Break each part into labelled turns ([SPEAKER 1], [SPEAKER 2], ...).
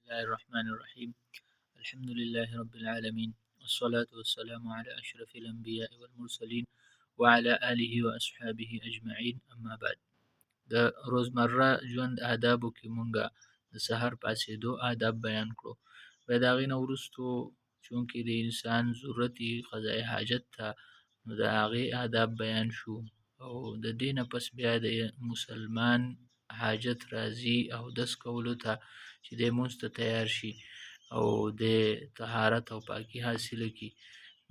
[SPEAKER 1] الله الرحمن الرحيم. الحمد لله رب العالمين، والصلاة والسلام على أشرف الأنبياء والمرسلين وعلى آله وأصحابه أجمعين، أما بعد. د روزمره ژوند آدابو کې مونږه د سهار پاڅېدو آداب بیان کړو. بیا د هغې نه وروستو چونکې د انسان ضرورت یې قضای حاجت ته، نو د هغې آداب بیان شو. او د دې نه پس بیا د مسلمان حاجت راځي اودس کولو ته، چې دی مونځ ته تیار شي او د طهارت او پاکي حاصله کړي.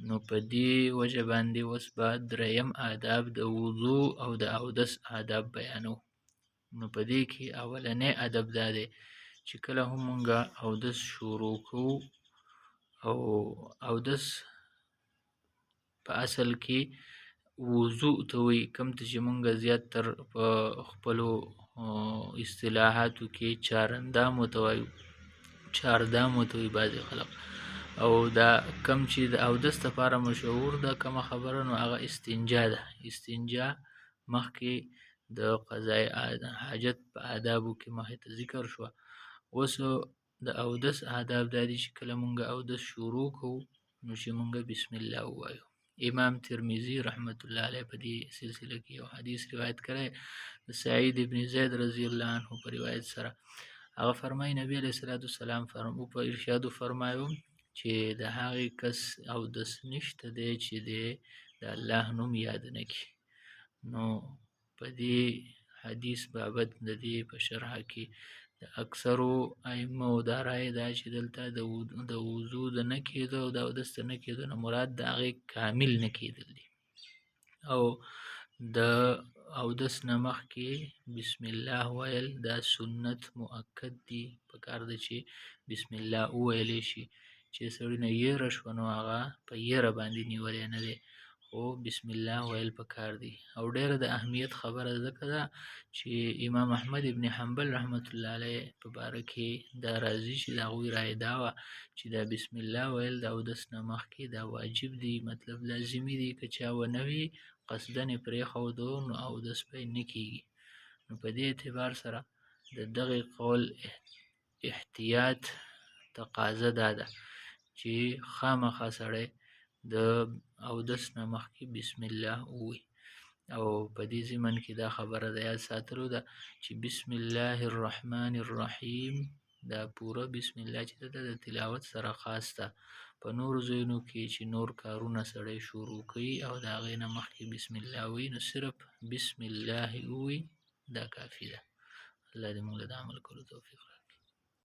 [SPEAKER 1] نو په دې وجه باندې اوس به دریم آداب د وضو او د اودس آداب بیانو. نو په دې کې اولنی ادب دا دی چې کله هم مونږه اودس شروع کوو، او اودس په اصل کې وضو ته وایي، کوم ته چې مونږ زیات تر په خپلو اصطلاحاتو کې چارندام ورته وایو، چاردام ورته وایي بعضې خلک. او دا کم چې د اودس لپاره مشهور ده کومه خبره، نو هغه استنجا ده. استنجا مخکې د قضای حاجت په آدابو کې مخې ته ذکر شوه. اوس د اودس آداب دا دي چې کله مونږ اودس شروع کوو نو چې مونږ بسم الله ووایو. امام ترمذي رحمت الله علیه په دې سلسله کې یو حدیث روایت کړی د سعید ابن زید رضی الله عنه په روایت سره. هغه فرمایي نبی علیه الصلاة والسلام په ارشاد فرمایو چې د هغې کس اودس نشته دی چې دی د الله نوم یاد نه کړي. نو په دې حدیث بابت د دې په شرح کې د اکثرو ائمو دا رایه ده چې دلته د وضو د نه کېدو او د اودس د نه کېدو نه مراد د هغې کامل نه کېدل دي. او د اودس نه مخکې بسم الله ویل دا سنت مؤکد دي، پکار ده چې بسم الله وویلی شي. چې سړي نه یره شوه نو هغه په یره باندې نیولی نه دی، خو بسم الله ویل پکار دي. او ډېره د اهمیت خبره ځکه ده چې امام احمد ابن حنبل رحمت الله علیه په باره کې دا راځي چې د هغوی رایه دا وه چې دا بسم الله ویل د اودس نه مخکې دا واجب دي، مطلب لازمي دي. که چا ونه وي قصداً یې پرېښودو نو اودس به یې نه کېږي. نو په دې اعتبار سره د دغې قول احتیاط تقاضا دا ده چې خامخا سړی د اودس نه مخکې بسم الله ووایي. او په دې ضمن کې دا خبره د یاد ساتلو ده چې بسم الله الرحمن الرحیم دا پوره بسم الله چې ده د تلاوت سره خاص ده. په نورو ځایونو کې چې نور کارونه سړی شروع کوي او د هغې نه مخکې بسم الله وایي، نو صرف بسم الله ووایي دا کافي ده. الله دې موږ له د عمل کولو توفیق راکړي.